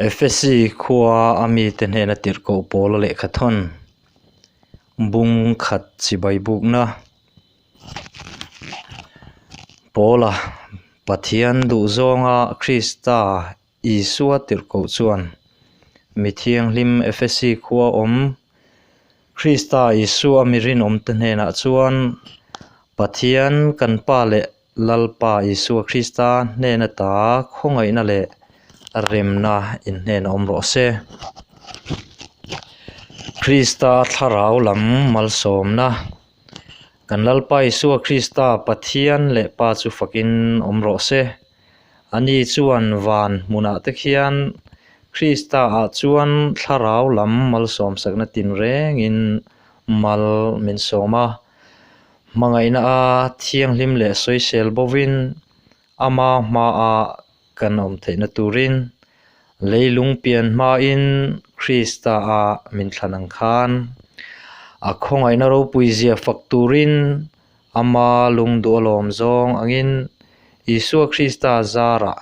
Efesi khua a mite hnena tirhkoh pawla lehkha thawn bung khat chibai bukna pawla Pathian duhzawnga Krista Isua tirhkoh chuan mi thianghlim Efesi khua awm Krista Isua mi rinawmte hnenah chuan Pathian kan Pa leh Lalpa Isua Krista hnen ata khawngaihna leh remna in hnen a awm rawh se. Krista thlarau lam malsawmna Kan Lalpa Isua Krista Pathian leh Pa chu fakin awm rawh se. Ani chuan van hmunah te khian Krista ah chuan thlarau lam malsawmsakna tinrengin mal min sawm a. Hmangaihna a thianghlim leh sawisel bovin ama hmaah kan awm theihna turin leilung pian hmain Krista ah min thlan ang khan a khawngaihna ropui zia fak turin ama lungduh alawm zawng angin Isua Krista zarah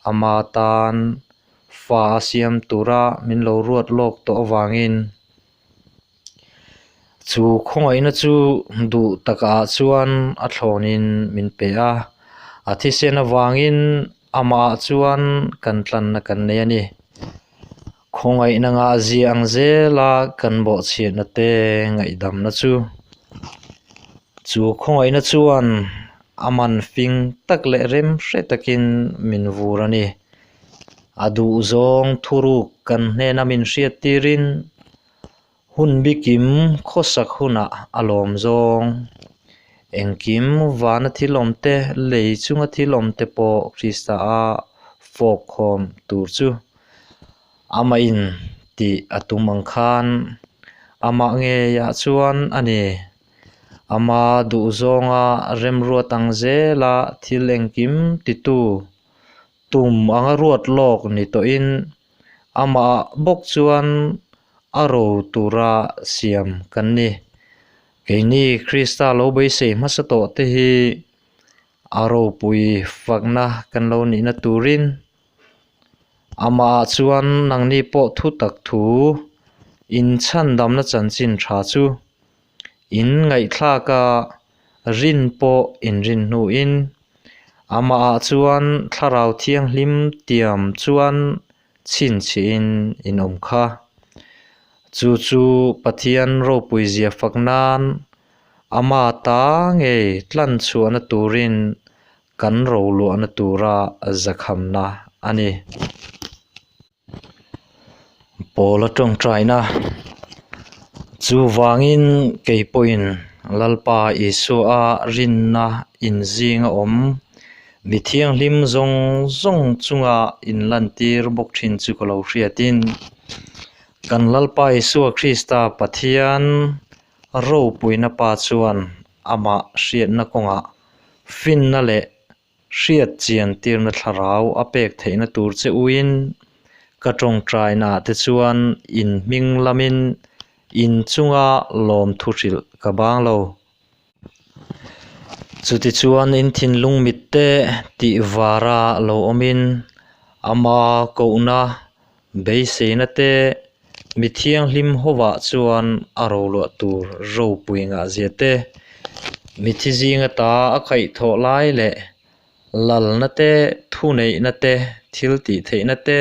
ama tan fa a siam tura min lo ruat lawk tawh avangin Chu khawngaihna chu duh takah chuan a thlawnin min pe a, a thisen avangin amah chuan kan tlanna kan nei a ni. Khawngaihna ngah zia ang zela kan bawhchhiatna te ngaihdamna chu. Chu khawngaihna chuan a man fing tak leh rem hre takin min vur a ni. A duhzawng thuruk kan hnena min hriattirin Hun bikim khawsak hunah a lawm zawng. Engkim vana thil awm te, lei chunga thil awm te pawh Krista a fawk khawm tur chu amah in tih a tum ang khan amah ngeiah chuan a ni. Ama duhzawnga remruat ang zela thil engkim titu tum anga ruat lawk ni tawhin Amah bawk chuan a ro tura siam kan ni. Keini Krista lo beisei hmasa tawh te hi a ropui fakna kan lo nihna turin amah chuan nangni pawh thu tak thu inchhandamna chanchin tha chu in ngaihthlak a, rin pawh inrin hnuin amahah chuan thlarau thianghlim tiam chuan chhinchhihin in awm kha. Chu chu Pathian ropui zia fak nan ama ta ngei tlan chhuahna turin kan roluahna tura zakhamna a ni. Pawl a tawngtaina chuvangin kei pawhin Lalpa Isua rinna inzinga awm mi thianghlim zawng zawng chunga inlantir bawk thin chu ka lo hriatin kan Lalpa Isua Krista Pathian ropuina pa chuan amah hriatna kawngah finna leh Hriat chian tirna thlarau a pek theihna tur che uin ka tawngtainaah te chuan in hming lamin in chunga lawmthu hrilh ka bang lo. Chutichuan in thinlung mitte tih vara lo awmin ama kohna beiseina te mi thianghlim hovah chuan a roluah tur ropui ngahzia te, mithi zinga ta a kaihthawh lai leh lalna te, thuneihna te, thil tih theihna te,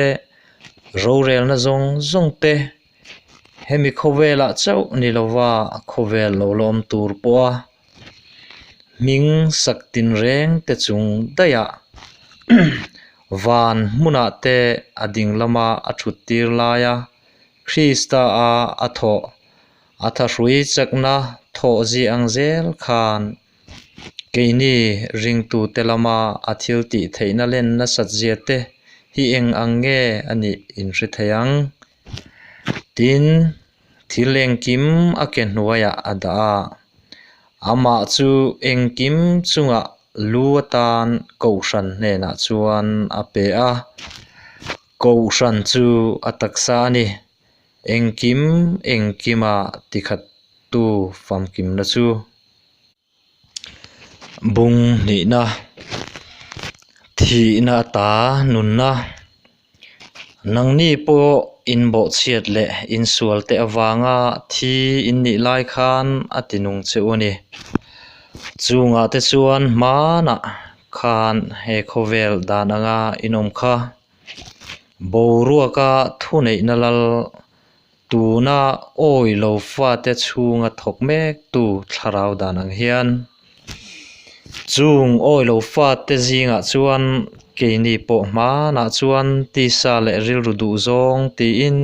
rorelna zawng zawng te, hemi khawvelah chauh ni lova khawvel lo la awm tur pawha hming sak tinreng te chung daihah van hmunah te a ding lama a thut tir laia Krista a a thawh a thahrui chakna thawh zih ang zel khan keini ringtute lama a thil tih theihna len nasat zia te hi eng ang nge a nih in hre thei ang. Tin, thil engkim a ke hnuaiah a dah a, amah chu engkim chungah lu atan Kohhran hnenah chuan a pe a. Kohhran chu a taksa a ni. Engkim engkima tikhattu famkimna chu. Bung hnihna, thihna ata nunna. Nangni pawh in bawhchhiat leh in sualte avanga thi in nih lai khan a ti nung che u a ni. Chungah te chuan hmanah khan he khawvel dan anga in awm kha. Boruaka thuneihna lal tuna awi lo fate chhunga thawk mektu thlarau dan ang hian chung awi lo fate zingah chuan keini pawh hmanah chuan tisa leh rilru duh zawng tiin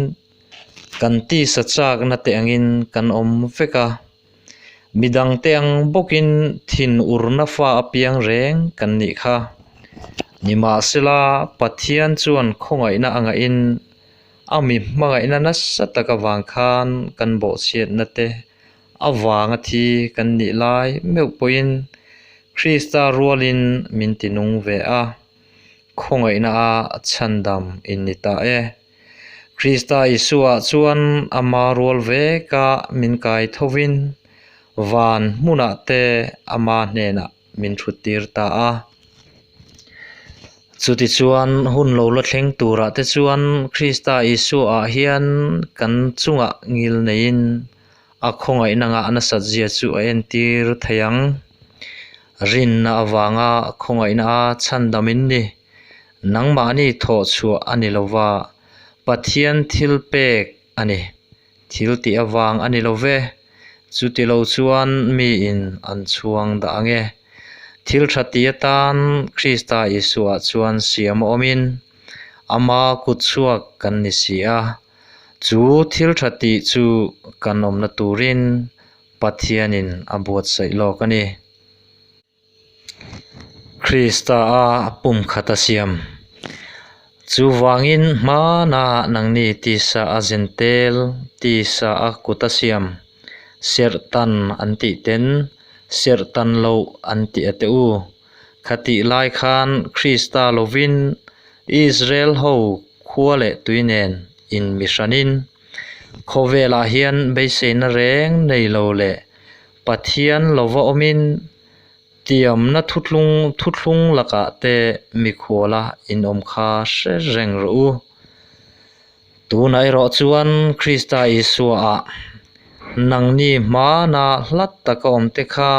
kan tisa chakna te angin kan awm vek a. Midangte ang bawkin thinurna fa apiang reng kan nih kha. Nimahsela, Pathian chuan khawngaihna a ngahin a mi hmangaihna nasa tak avang khan kan bawhchhiatna te avanga thi kan nih lai meuh pawhin Krista rualin min ti nung ve a, khawngaihna a chhandam in ni ta e. Krista Isua chuan ama rual veka min kai thovin van hmunah te ama hnenah min thuttir ta a. Chutichuan hun lo la thleng turah te chuan Krista Isuaah hian kan chungah ngil neiin a khawngaihna ngah nasat zia chu a entir thei ang. Rinna avanga khawngaihna a chhandam in ni. Nangmahni thawh chhuah a ni lova, Pathian thil pek a ni. Thil tih avang a ni lo ve. Chuti lo chuan miin an chhuang dah ang e. Thil tha ti atan Krista Isuaah chuan siam a awmin, ama kut chhuak kan ni si a. Chu thil tha tih chu kan awmna turin Pathianin a buatsaih lawk a ni. Krista a pumkhat a siam. Chuvangin hmana nangni tisa a zentel, tisa a kut a siam, serhtan an tih ten, serhtan loh an tih a teh u. Khatih lai khan Krista lovin Israel ho khua leh tui nen inmihranin khawvelah hian beiseina reng nei lo leh Pathian lova awmin tiamna thutlung thuthlung lakah te mikhuala inawm kha hre reng rawh u. Tunah erawh chuan Krista Isuaah nangni hmana hlat taka awmte kha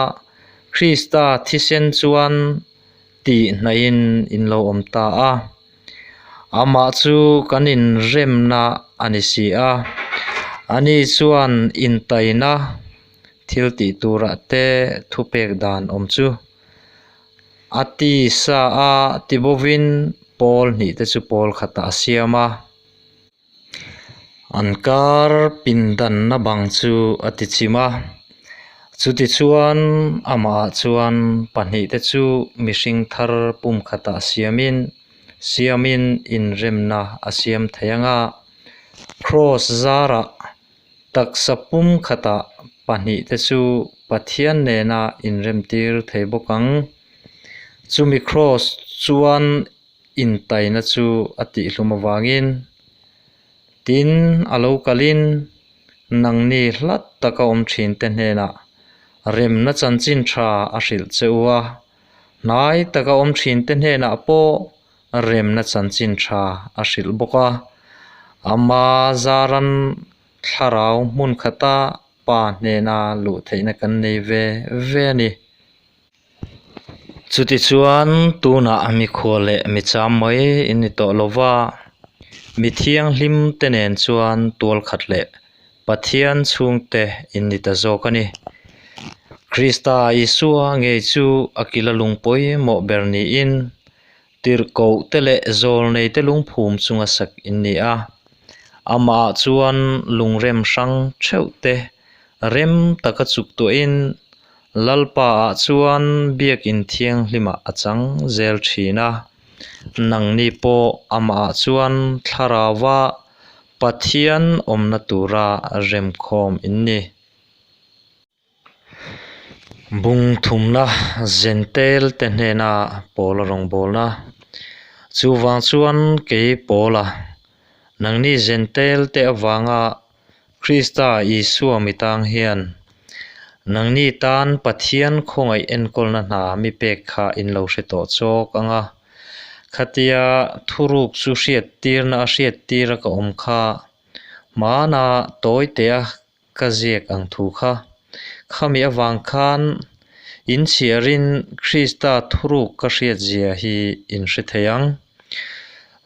Krista thisen chuan tih hnaihin in lo awm ta a. Amah chu kan inremna a ni si a, ani chuan intaina thil tih turah te thupek dan awm chu a tisa a ti bovin pawl hnih te chu pawl khatah a siam a. An kar pindanna bang chu a ti chim a, chutichuan amahah chuan pahnihte chu mihring thar pumkhatah siamin siamin inremna a siam thei ang a, kraws zarah taksa pumkhatah pahnihte chu Pathian nena inremtir thei bawk ang. Chumi kraws chuan intaina chu a tihhlum avangin, tin a lo kalin nangni hlat taka awm thinte hnenah remna chanchin tha a hrilh che u a, hnai taka awm thinte hnenah pawh remna chanchin tha a hrilh bawk a, ama zaran thlarau hmun khata pa hnena luh theihna kan nei ve ve a ni. Chutichuan tunah mikhual leh micham mai in ni tawh lo va, mi thianghlim te nen chuan tual khat leh Pathian chhungte in ni ta zawk a ni. Krista Isua ngei chu a kila lung pawimawh ber niin tirhkoh te leh zawlnei te lungphum chunga sak in ni a. Amahah chuan lungrem hrang theuh te rem taka chuk tuahin Lalpaah chuan biakin thianghlimah a chang zel thin a, nangni pawh amahah chuan thlarauva Pathian awmna tura remkhawm in ni. Bung thumna Zentel te hnena Paula rawngbawlna Chuvang chuan kei Paula, nangni Zentel te avanga Krista Isua mi tang hian, Nangni tan Pathian khawngaih enkawlna hna mi pek kha in lo hre tawh chawk ang a. Khatia thuruk chu hriattirna a hriattira ka awm kha hmana tawitea ka ziak ang thu kha. Khami avang khan inchhiarin Krista thuruk ka hriatzia hi in hre thei ang.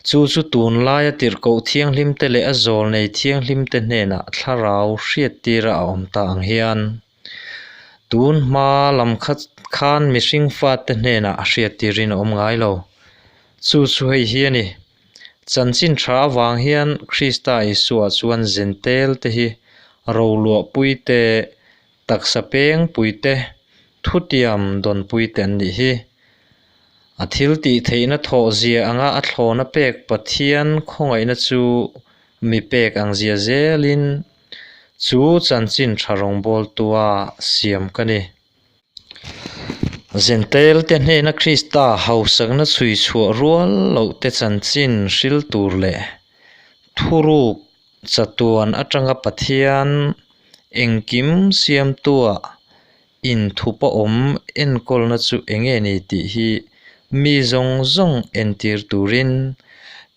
Chu chu tunlaia tirhkoh thianghlimte leh a zawlnei thianghlimte hnenah thlarau hriattira a awm ta ang hian tun hma lam kha khan mihring fate hnenah hriattirin a awm ngai lo. Chu chu hei hi a ni. Chanchin tha avang hian Krista Isua chuan Zentel te hi roluahpui te, taksa pengpui te, thutiam dawnpui te an nih hi. A thil tih theihna thawh zia anga a thlawna pek Pathian khawngaihna chu mi pek ang zia zelin chu chanchin tha rawngbawltua siam ka ni. Zentail te hnena Krista hausakna chhui chhuah rual loh te chanchin hril tur leh thuruk chatuan atanga Pathian engkim siamtua inthupa awm enkawlna chu enge ni tih hi mi zawng zawng entir turin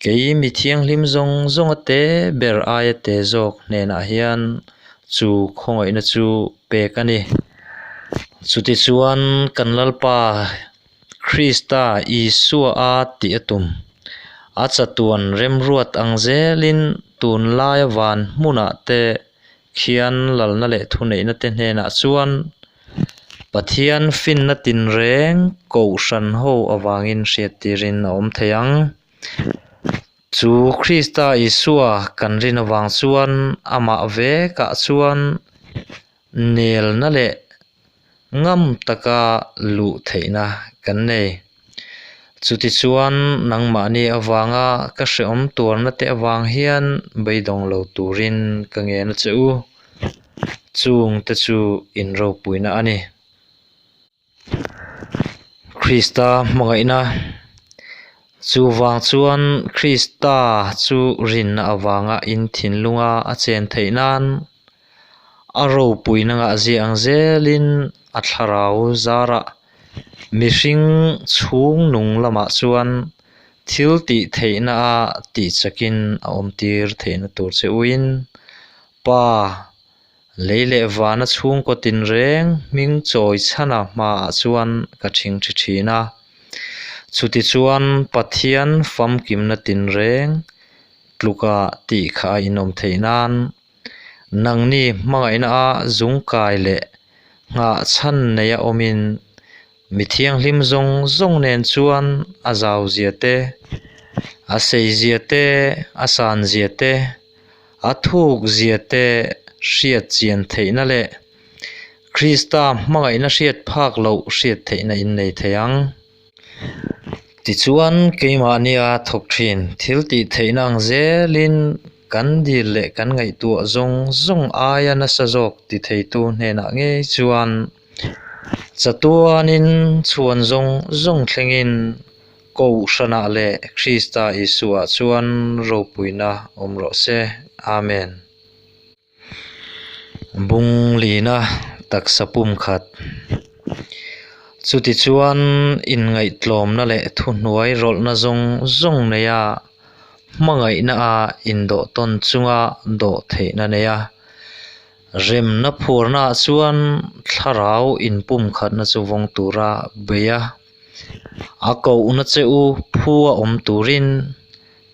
kei mi thianghlim zawng zawnga te ber aia te zawk hnenah hian chu khawngaihna chu pek a ni. Chutichuan kan Lalpa Krista Isua a tih a tum. A chatuan remruat ang zelin tunlaia van hmunah te khian lalna leh thuneihna te hnenah chuan Pathian finna tinreng kohhran ho avangin hriattirin a awm thei ang. Chu Krista Isua kan rin avang chuan amah vekah chuan nelna leh ngam taka luh theihna kan nei. Chutichuan nangmahni avanga ka hrehawm tuarna te avang hian beidawng lo turin ka ngen a che u. Chungte chu in ropuina a ni. Krista hmangaihna Chuvang chuan Krista chu rinna avanga in thinlunga a chen theih nan a ropuina ngahzia ang zelin a thlarau zarah mihring chhung nung lamah chuan thil tih theihna a tih chakin a awm tir theihna tur che uin Pa Lei leh vana chhungkaw tinreng hming chawi chhana hmaah chuan ka thingthi thin a. Chutichuan Pathian famkimna tinreng tluka tih kha a inawm theih nan nangni hmangaihna a zungkai leh nghah chhan neia awmin mi thianghlim zawng zawng nen chuan a zau zia te, a sei zia te, a san zia te, A thuk zia te hriat chian theihna leh Krista hmangaihna hriat phak loh hriat theihna in nei thei ang. Tichuan, keimahnia thawk thin thil tih theihna ang zelin kan dil leh kan ngaihtuah zawng zawng aia nasa zawk ti theitu hnenah ngei chuan chatuanin chhuan zawng zawng thlengin Kohhranah leh Krista Isuaah chuan ropuina awm rawh se. Amen. Bung lina taksa pum khat. Chutichuan inngaihtlawmna leh thuhnuai rawlhna zawng zawng neia hmangaihna a indawh tawn chunga dawh theihna neia remna phuarnaah chuan thlarau inpumkhatna chu vawng tura bei a. A kohna che u phu a awm turin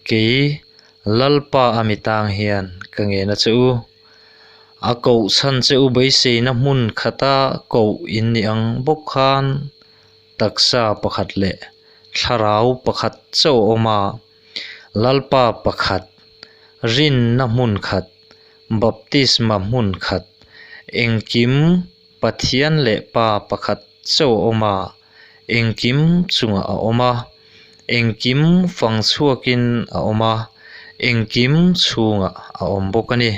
kei Lalpa a mi tang hian ka ngen a che u. A koh chhan che u beiseina hmun khata koh in ni ang bawk khan taksa pakhat leh thlarau pakhat chauh a awm a, Lalpa pakhat, rinna hmun khat, baptisma hmun khat, engkim Pathian leh Pa pakhat chauh a awm a, engkim chungah a awm a, engkim fang chhuakin a awm a, engkim chhungah a awm bawk a ni.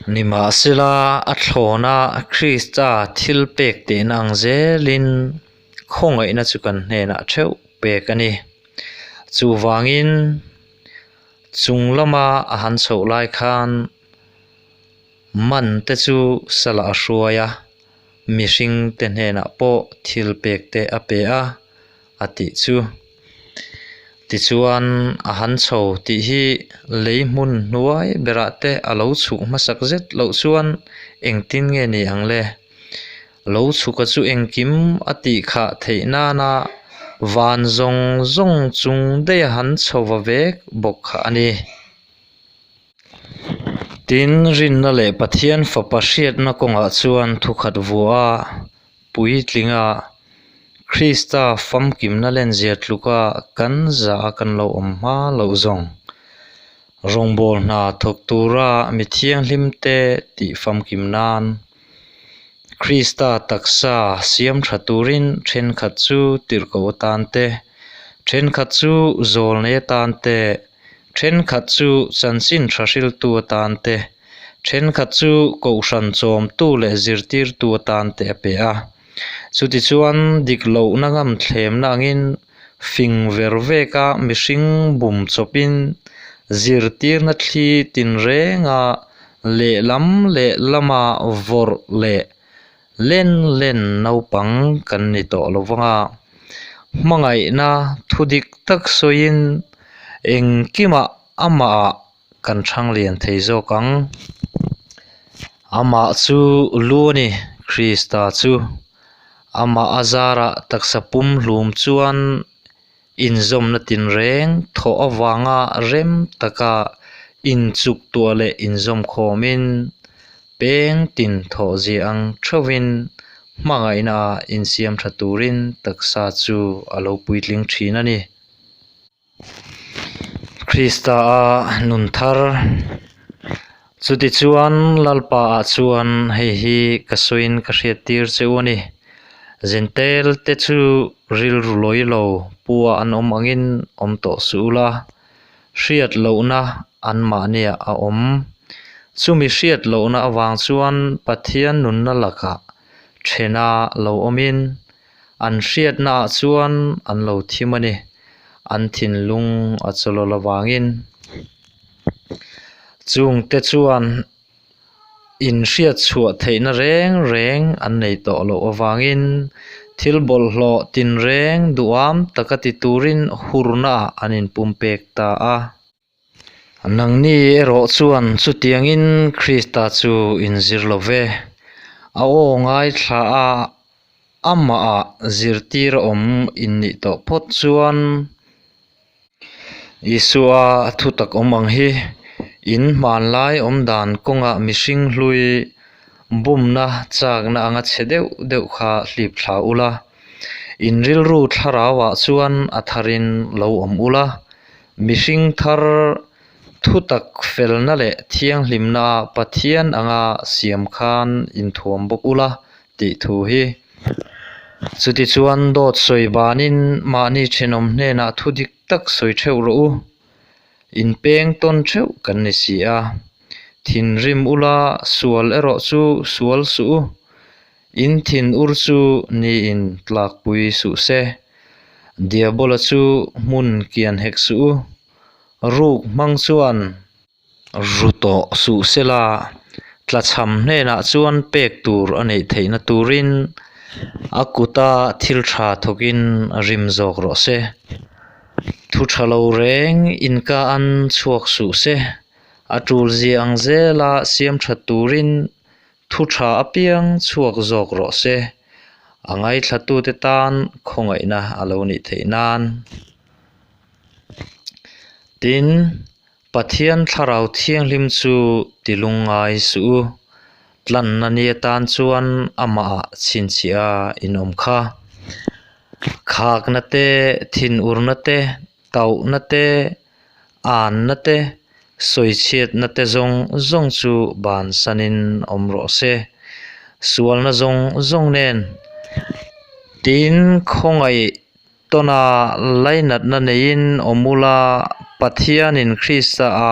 Nimahsela, a thlawna Krista thil pek tehna ang zelin khawngaihna chu kan hnenah theuh pek a ni. Chuvangin, chung lama a han chhoh lai khan, Man te chu salah a hruai a, mihring te hnenah pawh thil pek te a pe a. a tih chu. Tichuan, a han chho tih hi lei hmun hnuai berah te a lo chhuk hmasak zet loh chuan engtin nge ni ang le? Lo chhuka chu engkim a tih khah theih nana van zawng zawng chung daih a han chho va vek bawk kha a ni. Tin, rinna leh Pathian Fapa hriatna kawngah chuan thukhat vuah a, puitlinga Krista famkimna lenzia tluka kan zah a kan lo awm hma loh zawng. Rawngbâwl hna thawk tura mi thianghlimte tih famkim nan Krista taksa siam tha turin thenkhat chu tirhkoh atan te, thenkhat chu zawlnei atan te, thenkhat chu chanchin tha hriltu atan te, thenkhat chu kohhran chawmtu leh zirtirtu atan te a pe a. Chutichuan dik lohna ngam thlemna angin fing ver veka mihring bum chawpin zirtirna thli tinrenga lehlam lehlama vawrh leh len len naupang kan ni tawh lo vang a, hmangaihna thu dik tak sawiin engkimah amahah kan thang lian thei zawk ang. Amah chu lu a ni, Krista chu. Amah a zarah taksa pumhlum chuan inzawmna tinreng thawh avanga rem taka inchuk tuah leh inzawm khawmin peng tin thawh zia ang theuhin hmangaihna insiam tha turin taksa chu a lo puitling thin a ni. Krista a nun thar. Chutichuan Lalpa ah chuan hei hi ka sawiin ka hriattir che u a ni. Zentel te chu rilru lawi lo pua an awm angin awm tawh suh ula, hriat lohna anmahniah a awm. Chumi hriat lohna avang chuan Pathian nunna lakah thena lo awmin An hriatnaah chuan an lo thim a ni. An thinlung a chawlawl avangin chungte chuan inhriat chhuah theihna reng reng an nei tawh loh avangin thil bawlhhlawh tinreng duham taka ti turin hurnaah an inpumpek ta a. Nangni erawh chuan chutiangin Krista chu inzir lo ve. A aw ngaithla a, amahah zirtir a awm in nih tawh phawt chuan Isua thutak awm ang hi in hmanlai awmdan kawngah mihring hlui bumna chakna anga chhe deuh deuh kha hlip thla ula, in rilru thlarauah chuan a tharin lo awm ula. Mihring thar thutak felna leh thianghlimna Pathian anga siam khan inthuam bawk ula tih thu hi. Chutichuan dawt sawi banin mahni thenawm hnenah thu dik tak sawi theuh rawh u. Inpeng tawn theuh kan ni si a. Thinrim ula sual erawh chu sual suh u. In thin ur chu niin tlakpui suh se. Diabola chu hmun kian hek suh u. Ruk hmang chuan ru tawh suh sela, tlachham hnenah chuan pek tur a neih theihna turin a kuta thil tha thawkin rim zawk rawh se. Thu tha lo reng inka an chhuak suh se. A tul zia ang zela siam tha turin Thu tha apiang chhuak zawk rawh se, a ngaithlatute tan khawngaihna a lo nih theih nan. Tin, Pathian Thlarau Thianghlim chu ti lungngai suh u, tlanna ni atan chuan amahah chhinchhiah a inawm kha. Khakna te, thinurna te, tauhna te, Anna te, sawichhiatna te zawng zawng chu bansanin awm rawh se. Sualna zawng zawng nen tin khawngaih tawna lainatna neiin awm ula Pathianin Krista a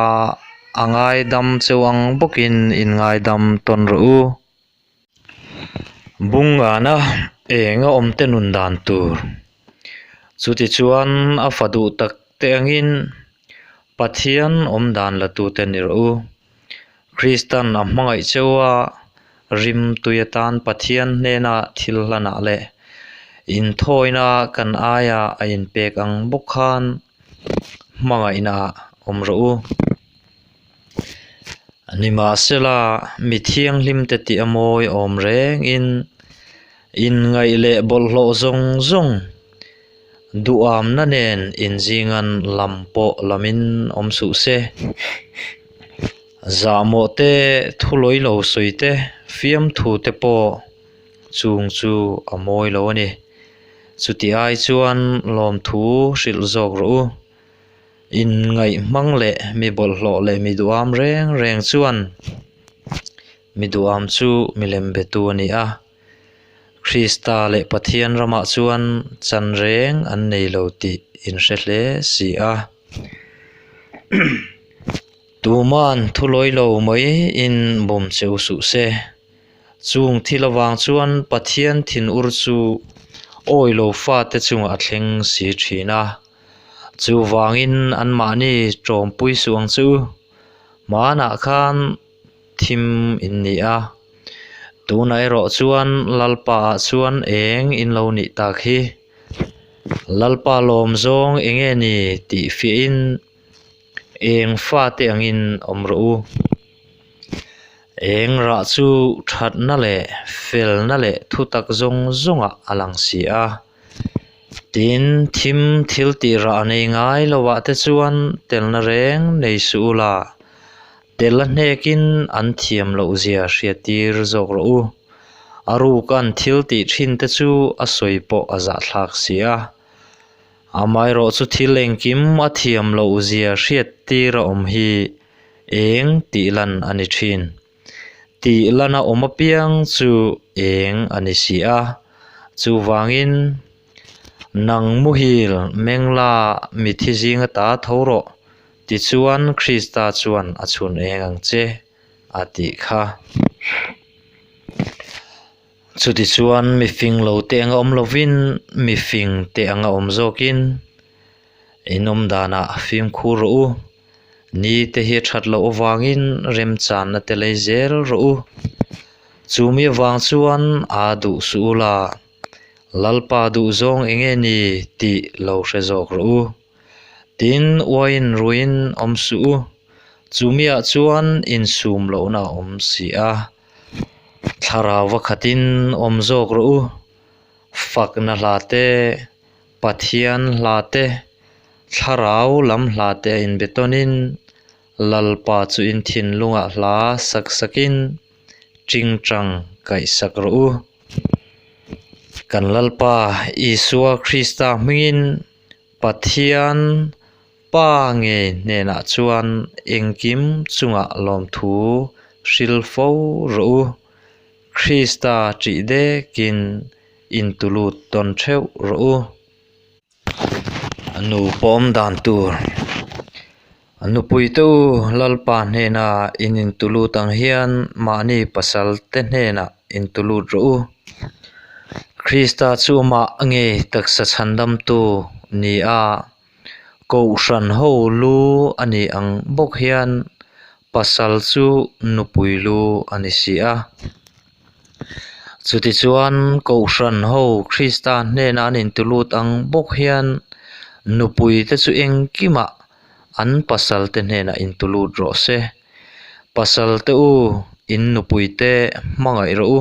a ngaidam cheu ang bawkin in ngaidam tawn rawh u. Bungana eng a awm te nun dan tur. Chutichuan a fa duh tak te angin Pathian awm dan la tu te ni rawh u. Kristan a hmangaih cheu a, rim tui atan Pathian hnena thil hlanah leh. Inthawina kan aia a inpek ang bawk khan hmangaihnaah awm rawh u. Nimahsela, mi thianghlimte tih a mawi awm rengin inngaih leh bawlhhlawh zawng zawng duhamna nen inzingan lam pawh lamin awm suh se. Zahmawh te, thu lawi lo sawi te, fiamthu te pawh chung chu a mawi lo a ni. Chuti ai chuan lawmthu hrilh zawk rawh u. Inngaih hmang leh mi bawlhhlawh leh mi duham reng reng chuan mi duham chu milem betu a ni a. Krista leh Pathian ramah chuan chan reng an nei lo tih in hre hle si a. Tuman thu lawi lo mai in bawm che u suh se. Chung thil avang chuan Pathian thinur chu awi lo fate chungah a thleng si thin a. Chuvangin anmahni tawmpui suh ang che u. Hmanah khan thim in ni a, tunah erawh chuan Lalpa ah chuan eng in lo nih tak hi. Lalpa lawm zawng eng nge ni tih fiahin eng fate angin awm rawh u. Eng rah chu thatna leh felna leh thutak zawng zawngah a lang si a. Tin, thim thil tih rah nei ngai lovah te chuan telna reng nei suh u la, tel a hnekin an thiam loh zia hriattir zawk rawh u. A ruk an thil tih thin te chu a sawi pawh a zahthlak si a. Amaherawh chu thil engkim a thiam loh zia hriattir a awm hi eng tih lan a ni thin. Tih lana awm apiang chu eng a ni si a, chuvangin nang muhil mengla mithi zinga ta tho rawh, tichuan Krista chuan a chhun eng ang che a tih kha. Chutichuan mifing lo te anga awm lovin mifing te anga awm zawkin in awm danah fimkhur rawh u. Ni te hi a that loh avangin remchanna te lei zel rawh u. Chumi avang chuan aa duh suh u la, Lalpa duh zawng eng nge ni tih lo hre zawk rawh u. Tin, uaiin ruiin awm suh u. Chumiah chuan insum lohna a awm si a. Thlarau va khatin awm zawk rawh u. Fakna hla te, Pathian hla te, thlarau lam hla te a inbe tawnin Lalpa chu in thinlungah hla sak sakin tingtang kaihsak rawh u. Kan Lalpa Isua Krista hmingin Pathian Pa ngei hnenah chuan engkim chungah lawmthu hril fo rawh u. Krista ṭih dekin intulut tawn theuh rawh u. A nu pawm dan tur. A nupui te u Lalpa hnena in intulut ang hian mahni pasal te hnenah intulut rawh u. Krista chu amah ngei taksa chhandamtu ni a, Kohhran ho lu a nih ang bawk hian pasal chu nupui lu a ni si a. Chutichuan Kohhran ho Krista hnena an intulut ang bawk hian nupui te chu engkimah an pasal te hnenah intulut rawh se. Pasal te u, in nupui te hmangaih rawh u.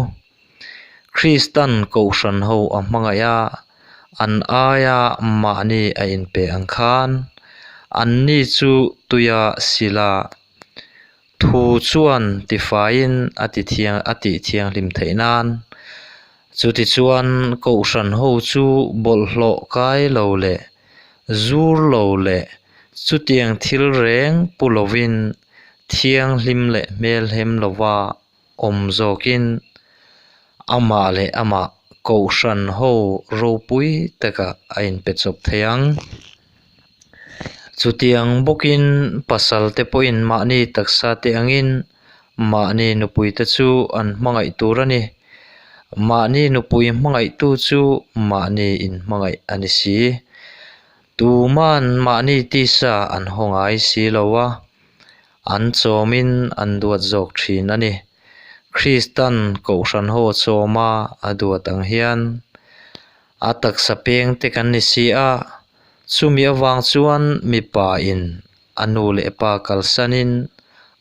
Kristan Kohhran ho a hmangaih a, an aia mahni a inpe ang khan anni chu tuia sila thu chuan tifaiin a ti thiang a tih thianghlim theih nan. Chutichuan Kohhran ho chu bawlhhlawh kai lo leh zur lo leh chutiang thil reng pu lovin thianghlim leh hmelhem lova awm zawkin amah leh amah Kohhran ho ropui takah a inpe chawp thei ang. Chutiang bawkin pasal te pawhin mahni taksa te angin mahni nupui te chu an hmangaih tur a ni. Mahni nupui hmangaihtu chu mahni inhmangaih a ni si. Tuman mahni tisa an haw ngai si lo a. An chawmin an duat zawk thin a ni. Kristan Kohhran ho chawma a duat ang hian. A taksa pengte kan ni si a, chumi avang chuan mipa in a nu leh pa kalsanin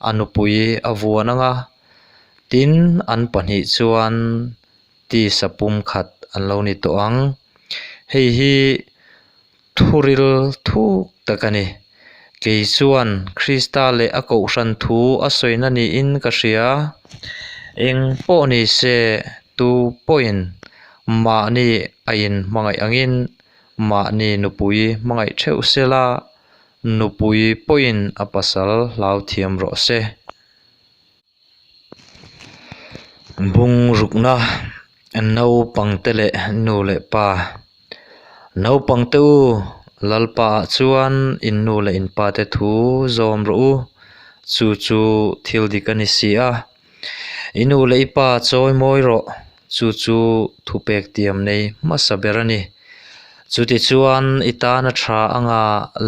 a nupui a vuan ang a, tin an pahnih chuan tisa pumkhat an lo ni tawh ang. Hei hi thuril thuk tak a ni. Kei chuan Krista leh a kohhran thu a sawina niin ka hria. Eng pawh ni se, tu pawhin mahni a inhmangaih angin mahni nupui hmangaih theuh sela, nupui pawhin a pasal hlau thiam rawh se. Bungrukna naupangte leh nu leh pa. Naupangte u, Lalpa ah chuan in nu leh in pa te thu zawm rawh u, chu chu thil dik a ni si a. I nu leh i pa chawi mawi rawh, chu chu thupek tiam nei hmasa ber a ni. Chutichuan i tana tha anga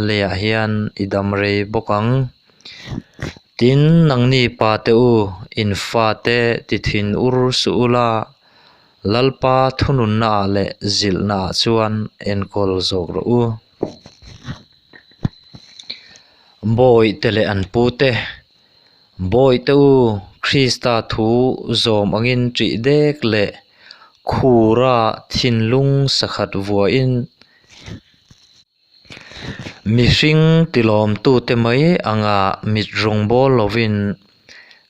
leiah hian i dam rei bawk ang. Tin, nangni pate u, in fate ti thin ur suh ula, Lalpa thununnaah leh zilhnaah chuan enkawl zawk rawh u. Bawihte leh an pute, Bawihte u, Krista thu zawm angin ṭih dek leh khura thinlung sakhat vuahin, Mihring tilawmtute mai anga mit rawngbâwl lovin,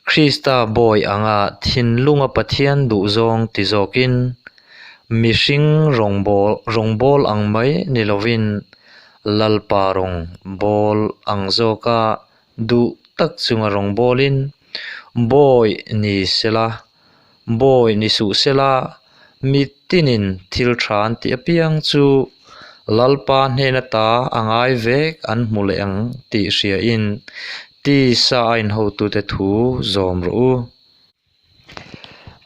Krista bawi anga thinlunga Pathian duhzâwng ti zâwkin, mihring rawngbâwl ang mai ni lovin, Lalpa rawng bâwl ang zâwka duh tak chunga rawngbâwlin, bawi ni sela, Bawi ni suh sela, mi tinin thil tha an tih apiang chu Lalpa hnen ata a ngai vek an hmu leh ang tih hriain tisa a inhotute thu zawm rawh u.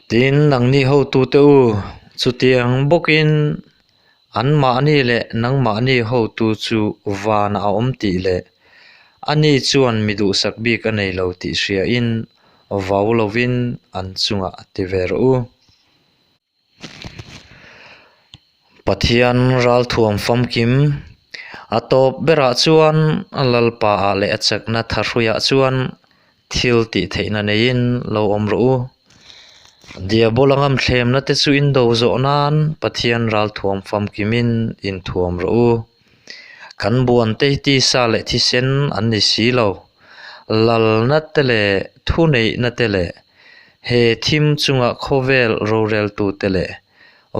Tin, nangni hotute u, chutiang bawkin anmahni leh nangmahni hotu chu vanah a awm tih leh ani chuan mi duhsak bik a nei lo tih hriain Vau lovin an chungah ti ve rawh u. Pathian ralthuam famkim a tawp berah chuan Lalpa ah leh a chakna thahruiah chuan thil tih theihna neiin lo awm rawh u. Diabola ngamthlemna te chu indo zawh nan Pathian ralthuam famkimin inthuam rawh u. Kan buante hi tisa leh thisen an ni si lo. Lalna te leh thuneihna te leh he thim chunga khawvel roreltute leh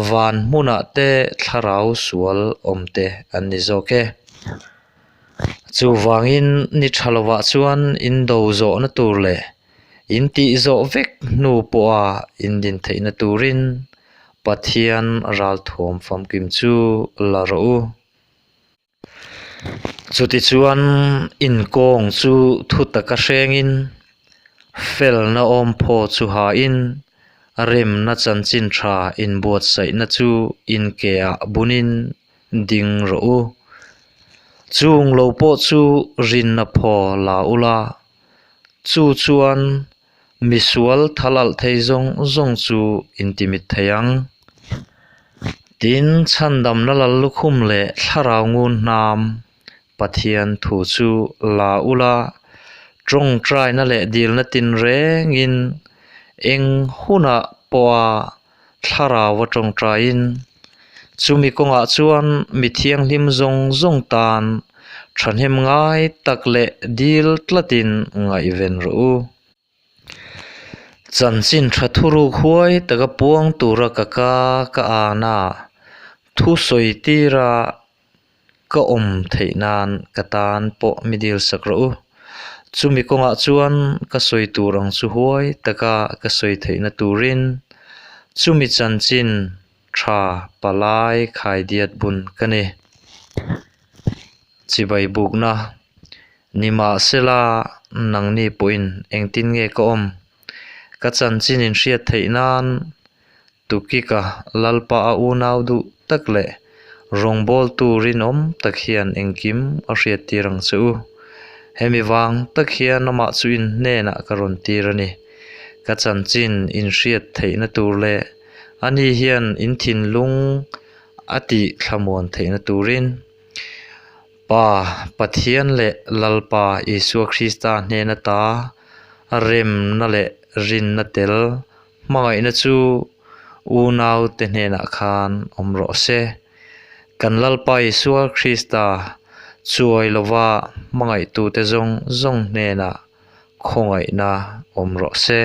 van hmunah te thlarau sual awm te an ni zawk e. Chuvangin ni tha lovah chuan indo zawhna tur leh In tih zawh vek hnu pawha in din theihna turin Pathian ralthuam famkim chu la rawh u. Chutichuan inkawng chu thu taka hrengin, felna awmphaw chu hain, remna chanchin tha inbuatsaihna chu inkeah bunin ding rawh u. Chung lo pawh chu rinna phaw la ula, Chu chuan misual thal alh thei zawng zawng chu intimit thei ang. Tin, chhandamna lal lukhum leh thlarau ngun hnam Pathian thu chu la ula, tawngtaina leh dilna tinrengin eng hunah pawha thlarau a tawngtaiin, chumi kawngah chuan mi thianghlim zawng zawng tan thahnem ngai tak leh dil tlatin ngaihven rawh u. Chanchin tha thuruk huai taka puang tura ka ka ka an a, thu sawi tira ka awm theih nan ka tan pawh mi dil sak rawh u. Chumi kawngah chuan ka sawi tur ang chu huai taka ka sawi theihna turin chumi chanchin tha palai khaidiat bun ka ni. Chibai bukna nimahsela nangni pawhin engtin nge ka awm? Ka chanchin inhriat theih nan Tukika Lalpa a unau duh tak leh rawngbawltu rinawm tak hian engkim a hriattir ang che u. Hemi vang tak hian amah chu in hnenah ka rawn tir a ni. Ka chanchin in hriat theihna tur leh ani hian in thinlung. a tih thlamuan theihna turin Pa Pathian leh Lalpa Isua Krista hnen ata remna leh rinna tel hmangaihna chu unaute hnenah khan awm rawh se. Kan Lalpa Isua Krista chuai lova hmangaihtute zawng zawng hnenah khawngaihna awm rawh se.